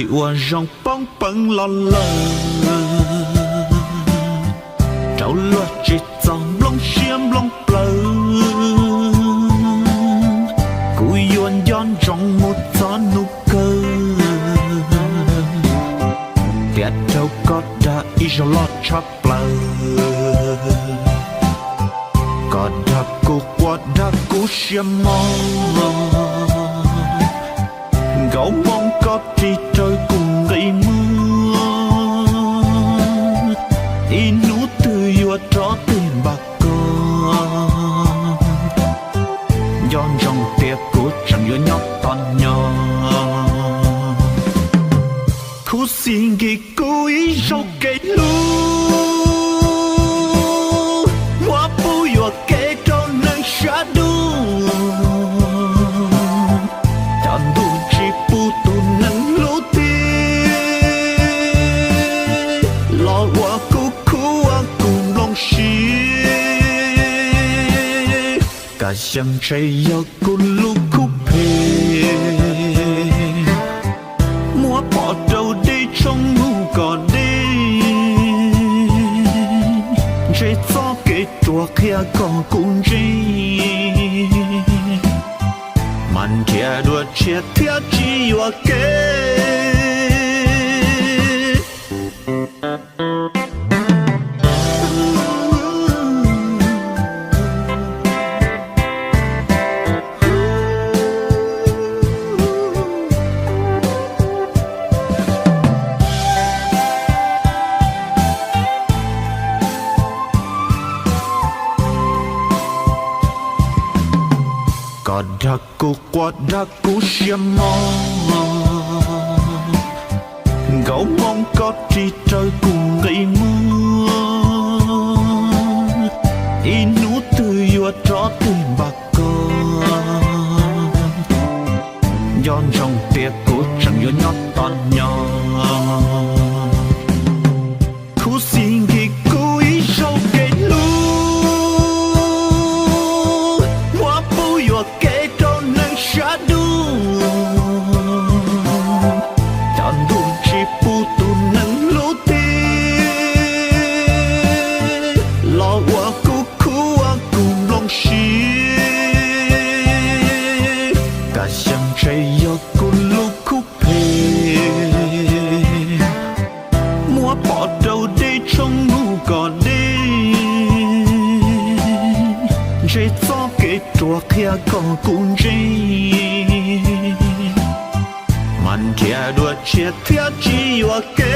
Ua zoo poob peev los lawm, rau luag tsis txog nplooj siab nplooj plawv. Kuv yuav nco ntsoov mus txog nub kawg, thiab rau koj dag ib zaug loj tshaj plaws. Koj dag kuv quaj dag kuv siab mog, nkaus moo koj ris raws kuv nqi muag, ib hnub twg yuav rov tig npaj koj. Nco ntsoov tias kuv tseem yuav nyob tos nyo, khuv xim nkim kuv ib zaug kev hlub, muab pub yuam kev rau neeg sab ntuj, cov ntuj tsis pub tus neeg hlub thiab los ua kuv khuv ua kuv nplooj siab. Kaj xyeem ntshe yog kuv lub khuv phem, muab pov rau deb tshoob mus kom deb, ntshe txoj kev ruam qhia kom kuv ntse, mas nrhiav dua tshiab thiab tsis yuam kev. Koj dag kuv quaj dag kuv siab mog, nkaus moo koj ris raws kuv nqi muag, ib hnub twg yuav rov tig npaj koj. Nco ntsoov tias kuv tseem yuav nyob tos nyo, khuv xim nkim kuv ib zaug kev hlub, muab pub yuam kev rau neeg sab ntuj, cov ntuj tsis pub tus neeg hlub thiab los ua kuv khuv ua kuv nplooj siab. Kaj xyeem ntshe yog kuv lub khuv phem, muab pov rau deb tshoob mus kom deb, ntshe txoj kev ruam qhia kom kuv ntse, mas nrhiav dua tshiab thiab tsis yuam kev.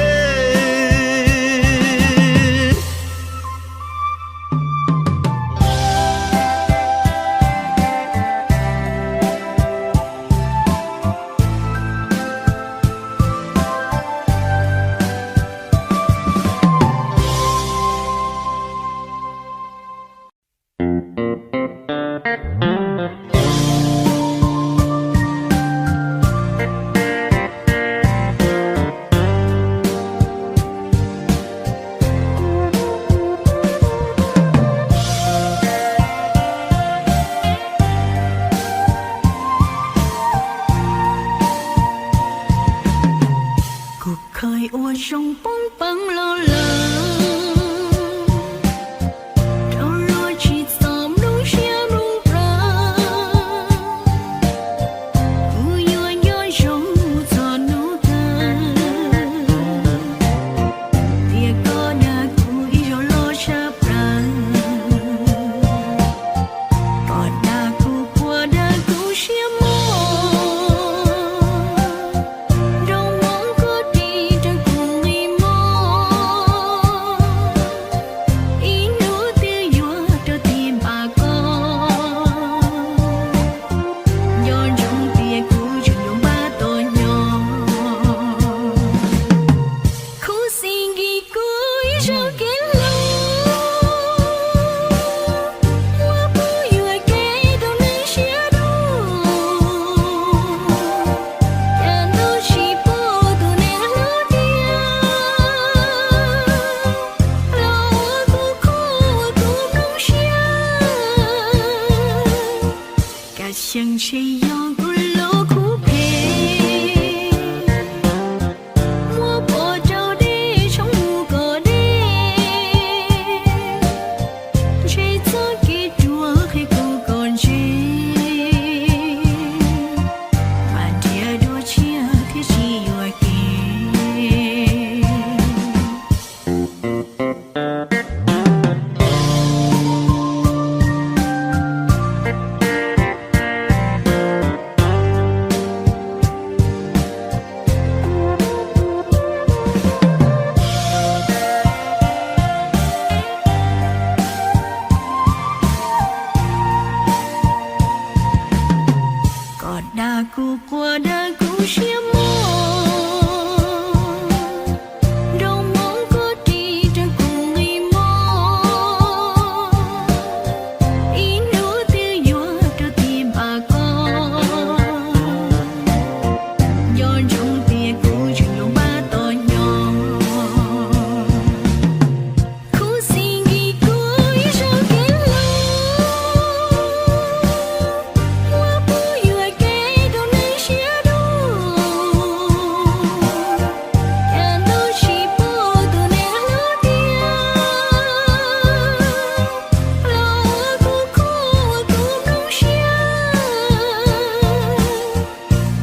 Kuv quaj dag kuv siab mog, nrog hmoob koj ris rau kuv nqi mog. Ib hnub twg yuav rau tim npam koj, nco ntsoov tias kuv tseem yuav npaj tos nyo. Khuv xim nkim kuv ib zaug kev hluas, muab pub yuam kev rau neeg siab dub. Cas ntau tsis pub tus neeg hlub tiag, los ua kuv khuj ua kuv nplooj siab.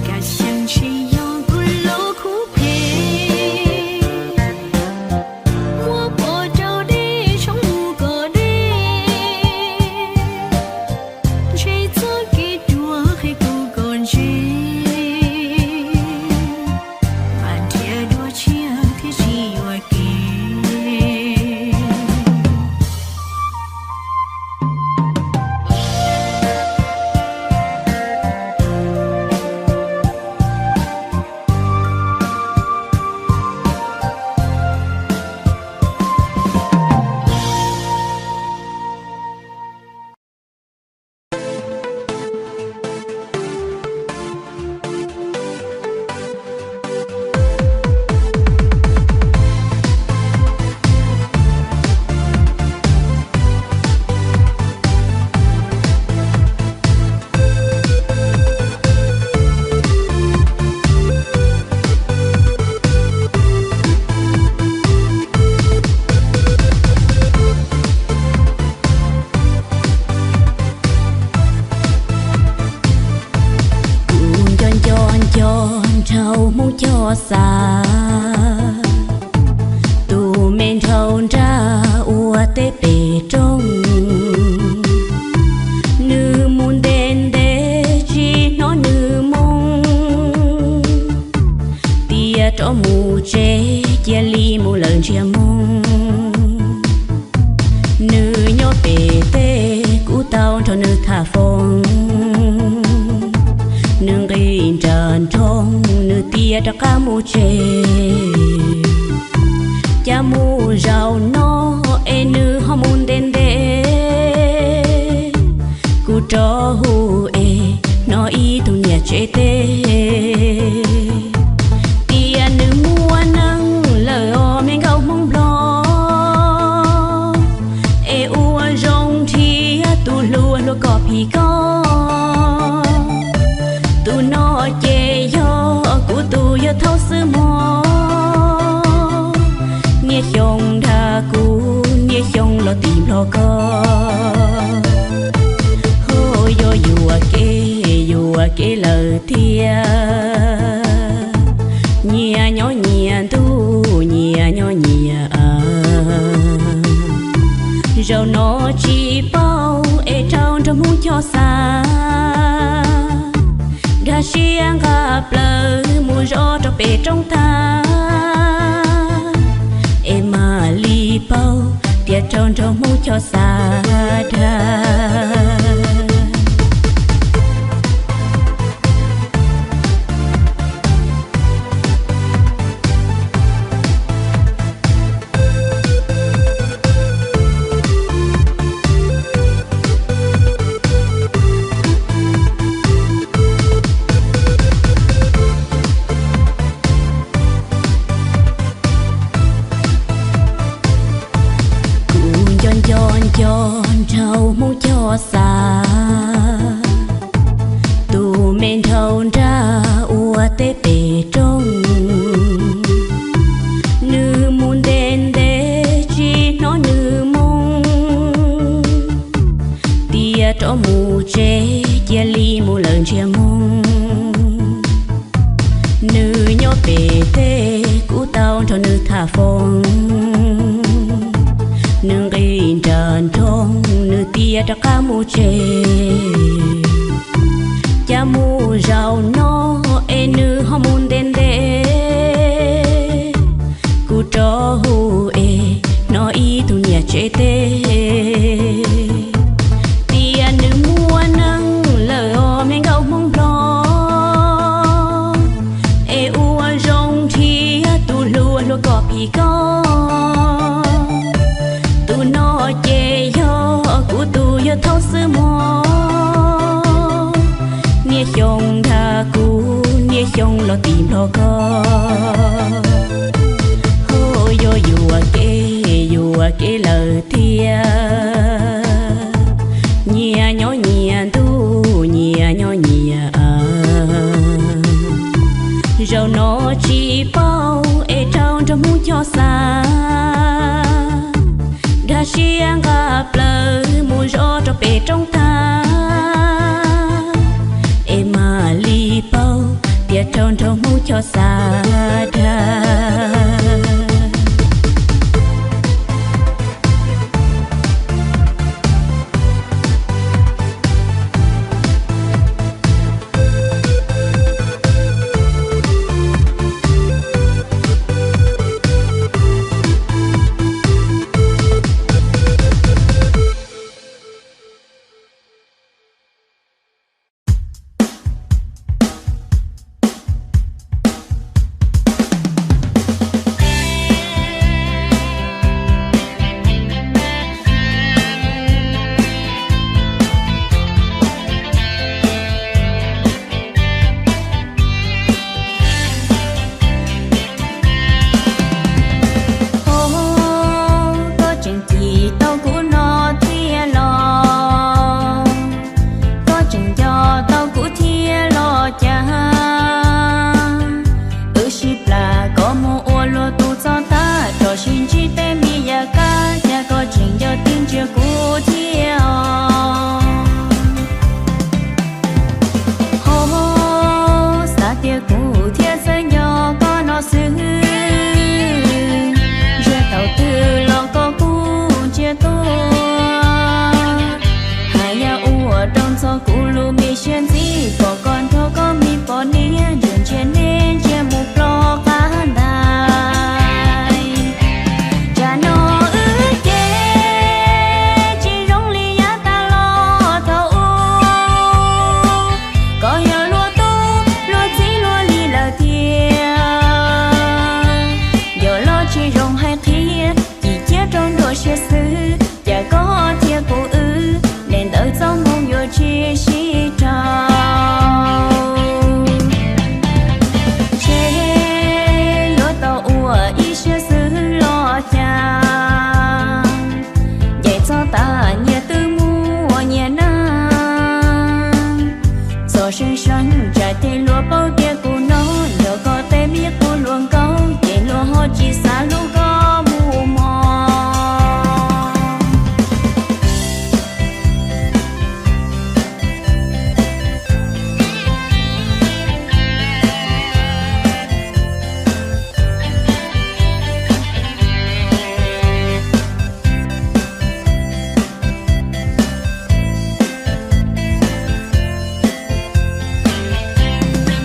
Kav xyeem tsis yog kuv lub khuv phem, muab pov rau dej tshoob mus kom deb, ntshe txoj kev ruam qhia kuv kom ntse, mas nrhiav dua tshiab thiaj tsis yuam kev. Kuv nco nco nco nraug Hmoob Choj Xav, tus me nraug nrag ua teb pem roob. Nws mus ntev ntev tsis hnov nws moo, tias rov mus tsev cia li mus lawm ntsiag moo. Nws nyob pem teb kuv tau nrog nws tham foob, nws nqis nram nroog nws tias rov qab mus tsev. Cas mus zaum no es nws ho mus ntev ntev, kuv rov hu es hnov ib tug niam tsev teb tias nws muaj neej lawm os me nkauj Hmoob Nplog, es ua zoo nrhiav tus hluas hluas kom phim koj. Tus no ces yog kuv tus yawg thaub xwb mog, niaj xyoo nrhab kuv niaj xyoo los tim Nplog koj. Ho yog yuam kev yuam kev lawm thiab, nyias nyob nyias ntuj nyias nyob nyias av. Zaum no tsis paub es rau nraug Hmoob Choj Xav, dag siab nqa plaws mus zov rau pem roob tag, es mam li paub tias rau nraug Hmoob Choj Xav dag. Kuv nco nco nco nraug Hmoob Choj Xav, tus me nraug nrag ua teb pem roob. Nws mus ntev ntev tsis hnov nws moo, tias rov mus tsev cia li mus lawm ntsiag moo. Nws nyob pem teb kuv tau nrog nws tham foob, nws nqis nram nroog nws tias rov qab mus tsev. Cas mus zaum no es nws ho mus ntev ntev, kuv rov hu es hnov ib tug niam tsev teb tias nws muaj neej lawm os me nkauj Hmoob Nplog, Thaum xwb mog, niaj xyoo nrhab kuv, niaj xyoo los tiv nplog koj. Ho yuav yuam kev, yuam kev lawm thiab. Nyias nyob nyias ntuj, nyias nyob nyias av. Zaum no tsis paub es rau nraug Hmoob Choj Xav, dag siab nqa plaws mus zov rau pem roob thav, es mam li paub tias rau nraug Hmoob Choj Xav dag. Koj tseem cim tau kuv no thiab los? Koj tseem nco tau kuv thiab los cas? Wb sib plam koj mus ua luag tus txoj tab, txawm sib ntsib tej me yam kab, cas koj tseem nco tib ntsia kuv thiab os. Ho xav tias kuv thiaj txawj nco koj no xwb, ntshe thaum twg los koj kuj ntsia tuaj. Haj yam ua rau ntxhov kuv lub me siab ntxim, pom koj nrog koj me poj niam ntsia ntsia neb ntsia mus plob qab ntais. Tsam no wb ces tsis zoo li yav tas los thaum ub, koj yog luag tub luag txib luag li lawm tiag. Yog los tsis zoo hais qhia, cim ciab rau nruab siab xwb, cas koj thiab kuv wb, neb ntawd txoj hmoo yuav tsis sib raug. Ntshe yuav tau ua ib siab xwb los cas, ncaim txog tas nyias twb muaj nyias neej. Txog seev seev tsam ces luag paub tias kuv no yog koj tej me qub hluas nkauj, ces luag ho tsis xav hlub koj mus mog.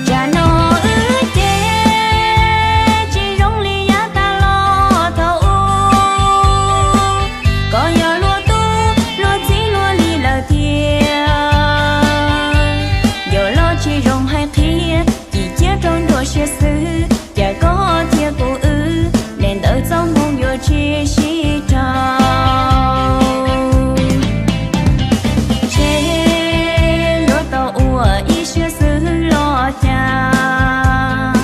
Tsam no wb ces tsis zoo li yav tas los thaum ub, koj yog luag tub luag txib luag li lawm tiag. Yog los tsis zoo hais qhia, cim ciab rau nruab siab xwb, cas koj thiab kuv wb, neb ntawd txoj hmoo yuav tsis sib raug. Ntshe yuav tau ua ib siab xwb los cas,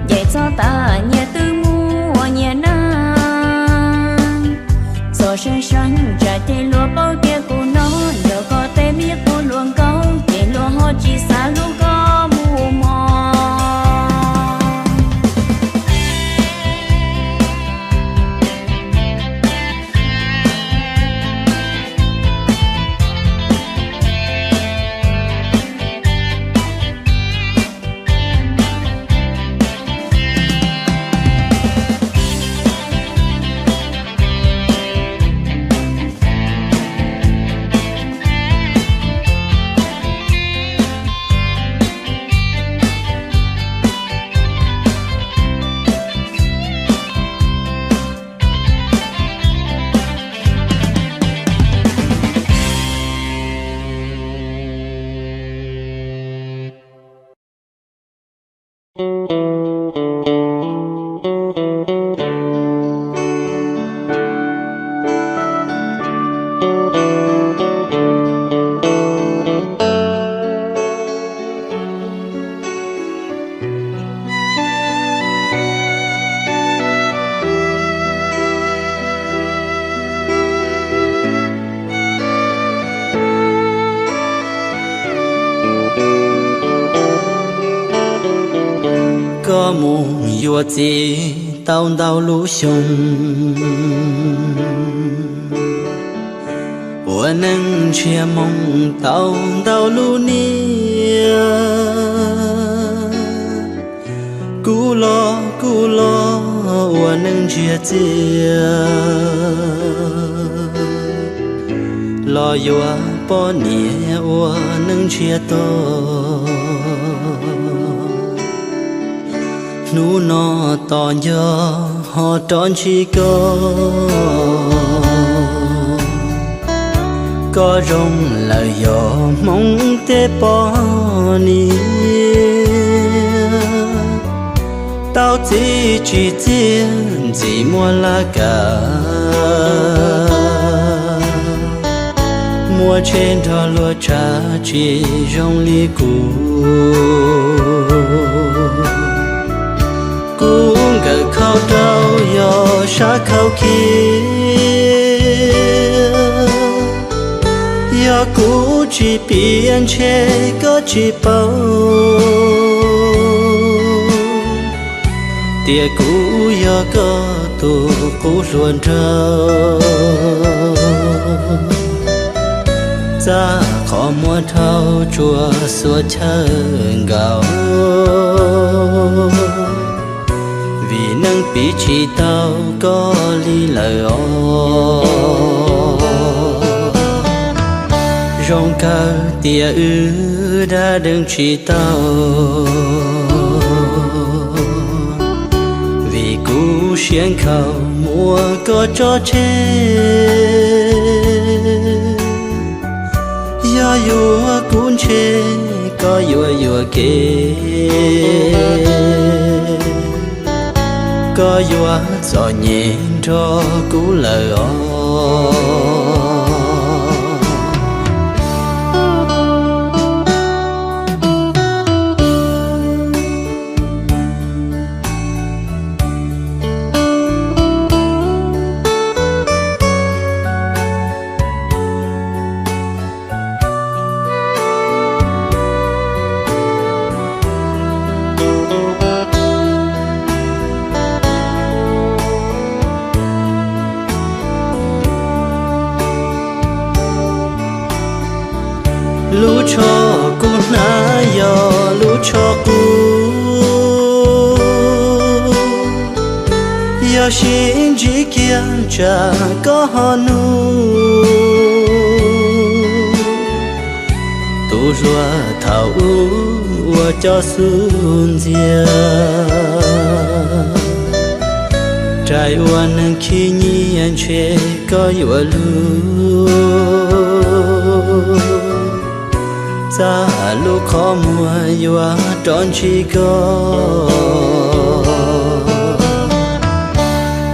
ncaim txog tas nyias twb muaj nyias neej. Txog seev seev tsam ces luag paub tias kuv no yog koj tej me qub hluas nkauj, ces luag ho tsis xav hlub koj mus mog. Mus yuav txiv tau ntau lub xyoo, ua neej ntshiab moo tau ntau lub niaj. Kuv los kuv los ua neej ntsiag txiag, los yuav poj niam ua neej ntsiag to. Hnub no tos nco ho rov ntshis koj, koj zoo lawm yog Hmoob tej poj niam. Tau txiv tsis txiaj ntxim muaj laj kam, muaj tsheb nrog luag tsav tsis zoo li kuv. Kuv nkawm khau rau yog sab khau khiav, yog kuv tsis piav ntshe koj tsis paub tias kuv yog koj tus qub hluas nraug. Txaj qhov muag dhau tsuas xuas chawj nkaus, vim neej piv tsis tau koj li lawm os. Zoo kawg tias wb dab deev tsis tau, vim kuv siab nkhaus muab koj tso tseg. Yog yuav kuv ntshe koj yuav yuam kev, koj yuav txom nyem nrog kuv lawm os. Lub tsho kuv hnav yog lub tsho qub, yog sib ntsib kiag tsam koj ho nug. Tus hluas thaum ub uas cov xub ntxias, rais ua neeg khib nyiab ntshe koj yuav luag. Txaj lub qhov muag yuav rov ntshis koj,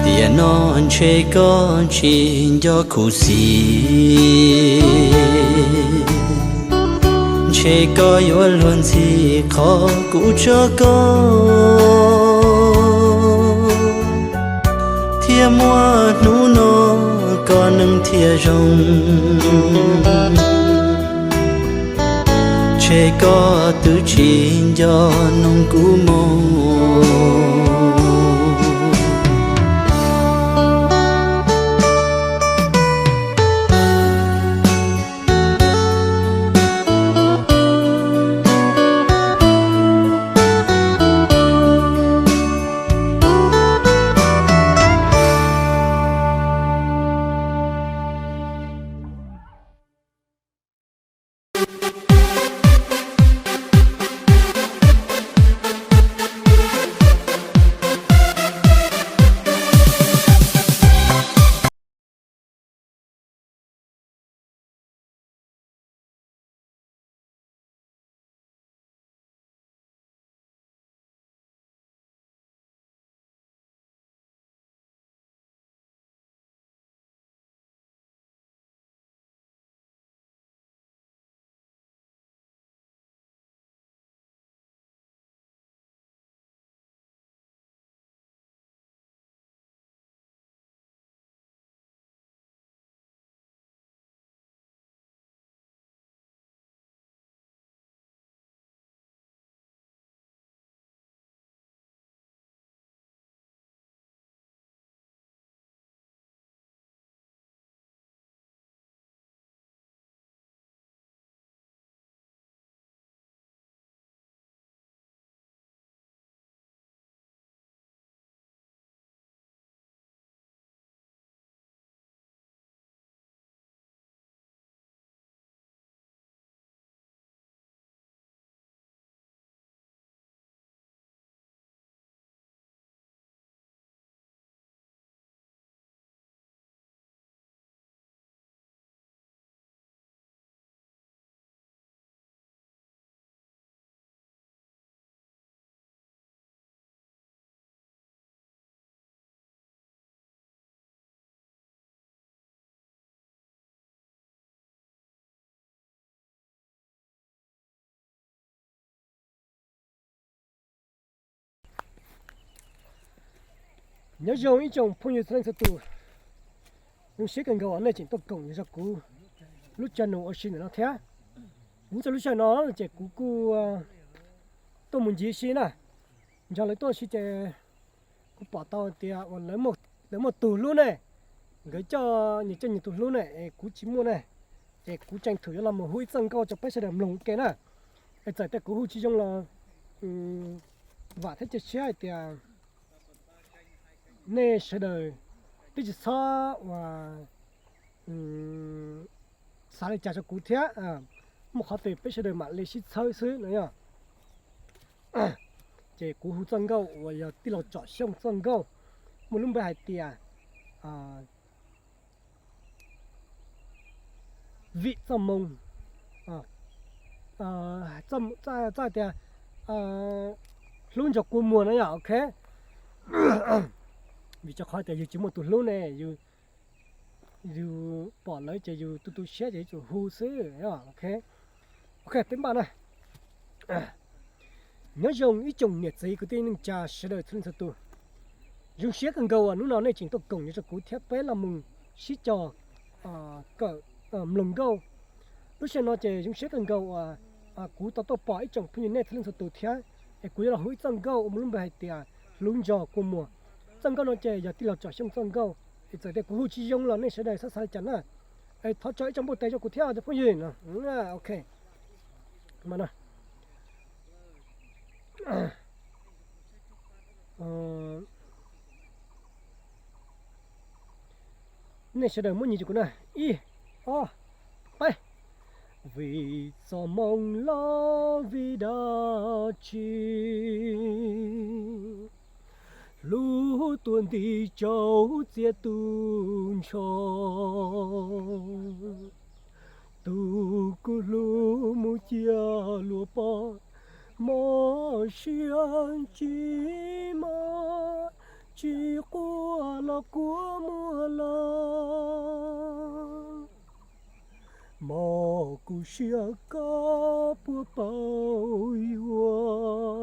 tiam no ntshe koj tsis nco khuv xim. Ntshe koj yuav luag ntxhi qhov kuv tso koj, thiaj muaj hnub no koj neej thiaj zoo. Ntshe koj twb tsis nco nug kuv mus. Nyob zoo ib tsoom phooj ywg txhua leej txhua tus, zoo siab kawg nkaus uas nej tseem tuaj koom nrog kuv lub channel ua si ntawm no thiab. Nyob rau lub sij hawm no ces kuv kuj tuaj mus ncig si na, nrog lawv tuaj si ces kuv pom tau tias uas lawv muaj tus hlub ne, nkawd coj nyias coj nyias tus hlub ne es kuv tsis muaj ne, ces kuv tranh thủ yuav los mus hu ib txoj nkauj rau peb sawv daws mloog ua ke na. Es txawm tias kuv hu tsis zoo los vam thiab cia siab hais tias nej sawv daws twb tsis txhob uas xav li cas rau kuv thiab, muaj qhov twg peb sawv daws mam li sib txhawb xwb no yog. Ces kuv hu txoj nkauj uas yog tij laug Tsom Xyooj txoj nkauj muaj lub npe hais tias vim txoj moo, txoj tias hlub nrog kua muag no yog, ok. Vim rau qhov tias yus tsis muaj tus hlub ne, yus pom lawv ces yus tu tu siab ces yuav tsum hu xwb, ok. Ok, peb npaj na. Nyob zoo ib tsoom niam txiv kwv tij neej tsa sawv daws txhua leej txhua tus. Zoo siab kawg nkaus uas hnub no nej tseem tuaj koom nrog rau kuv thiab peb los mus sib cog kawm mloog nkauj. Lub sij hawm no ces zoo siab kawg nkaus uas kuv tau tuaj pom ib tsoom phooj ywg nej txhua leej txhua tus thiab, es kuv yuav los hu ib txoj nkauj uas muaj lub npe hais tias hlub nrog kua muag. Txoj nkauj no ces yog tij laug Tsom Xyooj txoj nkauj, es txawm tias kuv hu tsis zoo los nej sawv daws txhob xav li cas na. Es thov tso ib tsoom npawj tes rau kuv thiab cov phooj ywg. Ok, nej sawv daws muab nyias rau kuv na. Ib, ob, peb. Vim txoj moo los vim dab tsi, hlub tuaj nti rau txiaj tu ntsho. Tus kuv hlub mus cia luag poj, mob siab tsis mob, tsis quaj los kua muag los. Mob kuv siab koj puas paub yuav,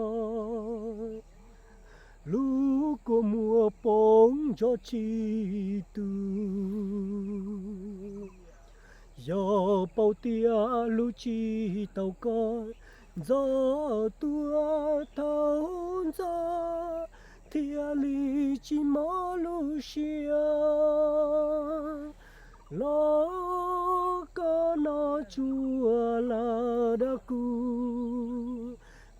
lub kua muag poob nrog tsis tu. Yog paub tias hlub tsis tau koj, ntxov tuaj thaum ntxov, thiaj li tsis mob lub siab. Los koj noj tsuag lawm dab kuv,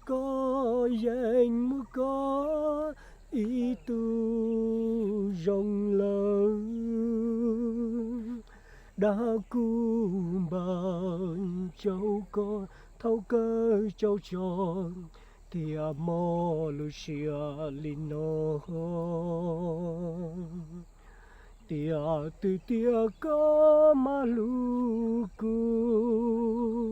koj yeej muab koj ib tug zoo lawm. Dab kuv npawg tsaug koj thaum kawg tsaug tso, thiaj mob lub siab li no. Tiam twg tiag koj mam hlub kuv,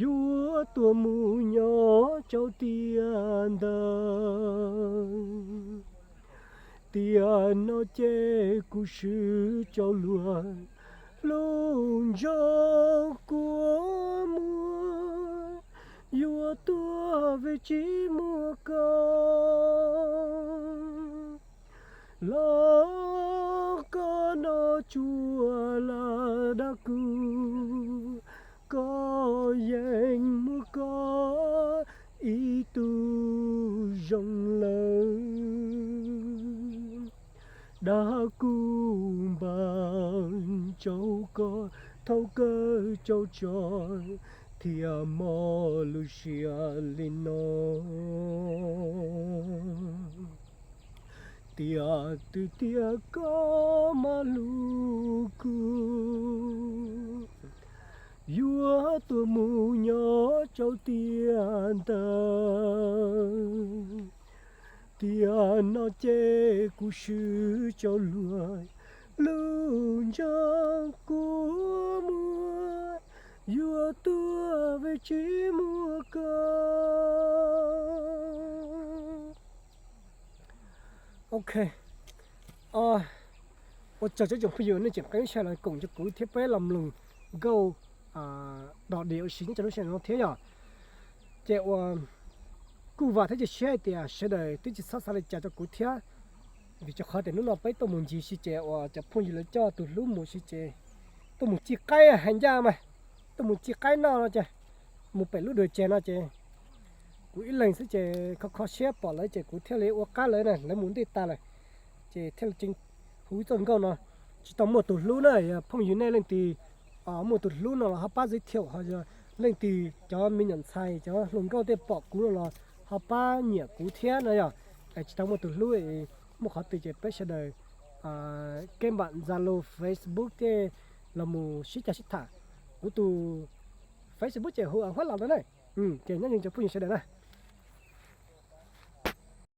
yuav tuaj mus nyob rau tiaj ntawd. Tiam no ces kuv swb rau luag, hlub nrog kua muag, yuav tuag vim tsis muaj koj. Los koj noj tsuag lawm dab kuv, koj yeej muab koj ib tug zoo lawm. Dab kuv npawg tsaug koj thaum kawg tsaug tso, thiaj mob lub siab li no. Tiam twg tiag koj mam hlub kuv, yuav tuaj mus nyob rau tiaj ntawd. Tiam no ces kuv swb rau luag, hlub nrog kua muag, yuav tuag vim tsis muaj koj. Ok, ua tsaug tsoom phooj ywg nej tseem qee lub sij hawm los koom nrog kuv thiab peb los mloog nkauj dog dig ua si nyob rau lub sij hawm no thiab yom. Ces uas kuj vam thiab cia siab hais tias sawv daws twb tsis txhob xav li cas rau kuv thiab. Vim rau qhov tias hnub no peb tuaj mus ncig si ces uas cov phooj ywg lawv coj tus hlub mus si ces tuaj mus ci qaib hais ncaj mas, tuaj mus ci qaib noj no ces mus pem lub dua tseg no ces kuv ib leeg xwb ces kho kho siab pom lawv ces kuv thiaj li ua qab lawv na, lawv mus ntej tas lawm ces thiaj li hu txoj nkauj no. Tsis tau muaj tus hlub na, yog phooj ywg nej leej twg muaj tus hlub no los ho pab zib thiaum, ho yog leej twg cov me nyuam ntxhais cov hluas nkauj tej pom kuv no los ho pab nyiam kuv thiab no yog. Tsis tau muaj tus hlub, muaj qhov twg ces peb sawv daws kev npam Zalo, Facebook tej los mus sib cog sib tham. Kuv tus Facebook ces hu Huab Los no na. Ces nyob zoo cov phooj ywg sawv daws na.